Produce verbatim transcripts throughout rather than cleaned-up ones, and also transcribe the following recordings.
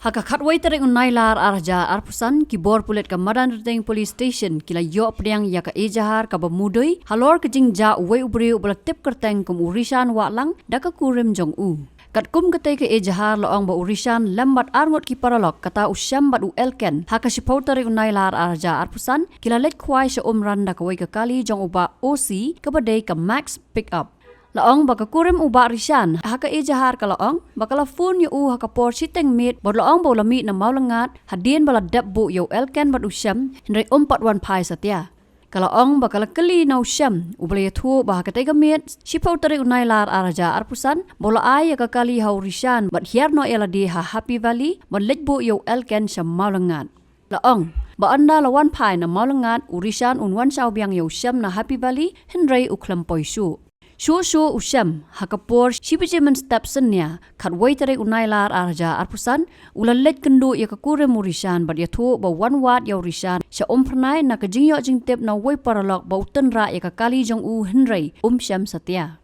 Ha ka khatwei tarik u Nailar ar hajar arphew san, ki bor pulit ka Madan Rding Police Station ki la ïoh pdiang ïa ka ejahar kaba mudui halor ka jingjia uwei u briew uba la tip kyrteng kum u Rishan Wahlang da ka kurim jong u. Katkum katei ka ejahar la ong ba u Rishan lem bad arngut ki paralok, kata u Shem bad u Elken, ha ka shiphew tarik u Nailar ar hajar arphew san, ki la leit khwai sha Umran da kawei ka kali jong u Bah O C kaba dei ka Max Pickup. La ong ba ka kurim u Bah Rishan ha ka ejahar ka la ong ba ka la phone ïa u ha ka por shiteng miet bad la ong ba u la mih na Mawlyngad hadien ba la dep buh ïa u Elken bad u Shem, hynrei um pat wan phai satia. Ka la ong ba ka la kylli na u Shem, uba la ïathuh ba ha katei ka miet, shiphew tarik u Nailar ar hajar arphew san, ba u la ai ïa ka kali ha u Rishan bad hiar noh ïa lade ha Happy Valley ban leit buh ïa u Elken sha Mawlyngad. La ong ba ynda la wan phai na Mawlyngad, u Rishan un wan shaw biang ïa u Shem na Happy Valley, hynrei u khlem poi shuh. Shuh shuh u Shem, ha ka por shi baje mynstep synñia, khatwei tarik u Nailar ar hajar arphew san, u la leit kynduh ïa ka kurim u Rishan bad ïathuh ba u wan wad ïa u Rishan sha Umphyrnai na ka jingïoh jingtip na uwei u paralok ba u tynrah ïa ka kali jong u, hynrei um shem satia.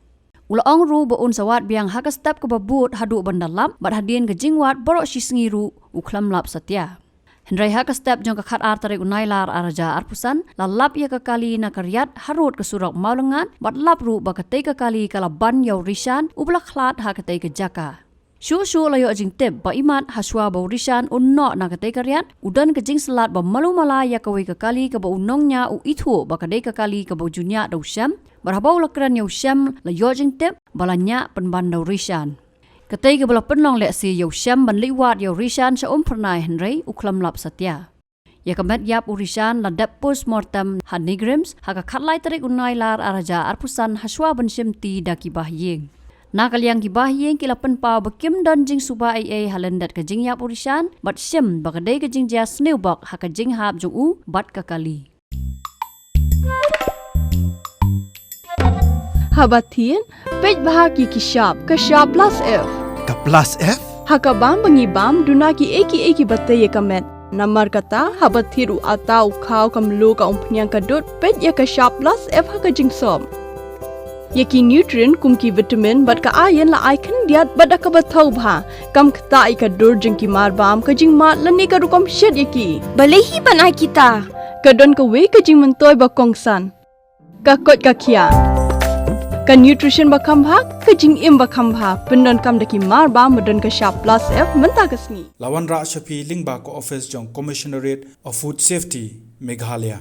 U la ong ruh ba un sa wad biang ha ka step kaba bud haduh ban da lap, bad hadien ka jingwad baroh shi sngi ruh u khlem lap satia. Hynrei ha ka step jong ka khatar tarik u Nailar ar hajar arphew san, la lap ïa ka kali na ka riat harud ka surok Mawlyngad, bad lap ruh ba katei ka kali ka la ban ïa u Rishan uba la khlad ha katei ka jaka. Shuh shuh la ïoh jingtip ba imat hashwa ba u Rishan un noh na katei ka riat, u don ka jingsyllad ba malu mala ïa kawei ka kali kaba u nongñiah u ithuh ba ka dei ka kali kaba u ju ñiah da u Shem, bad haba u la kren ïa u Shem la ïoh jingtip ba la ñiah pynban da u Rishan. Katei kaba la pynlong lehse ïa u Shem ban leit wad ïa u Rishan sha Umphyrnai, hynrei u khlem lap satia. Ïa ka met ïap u Rishan la dep postmortem ha NEIGRIHMS ha ka khatlai tarik u Nailar ar hajar arphew san hashwa ban shim ti da ki bahaïing. Na ka liang ki bahaïing ki la pynpaw ba kim don jingsuba ei ei ha lyndet ka jingïap u Rishan, bad shim ba ka dei ka jingjia sniew bok ha ka jinghap jong u bad ka kali. Haba thied, peit bha ki ki shap, ka shap plus F. Ka plus F? Ha ka bam ba ngi bam, duna ki ei ki ei kiba tei ïa ka met. Namar kata, haba thied u atta, u khaw, ka mluh, ka umphniang, ka dud, peit ïa ka shap plus F ha ka jingsop. Ïa ki nutrient kum ki vitamin bad ka iron la ai khyndiat bad da kaba thaw bha. Kam ktah ïa ka dur jong ki mar bam, ka jingmad lane ka rukom shet ïa ki. Balei hi ban ai kita? Ka don kawei ka jingmyntoi ba kongsan. Ka koit ka khiah. Ka nutrition ba kham bha, ka jingim ba kham bha. Pyndonkam da ki mar bam ba don ka shap plus F mynta ka sngi. La wanrah sha phi lyngba ka office jong Commissionerate of Food Safety, Meghalaya.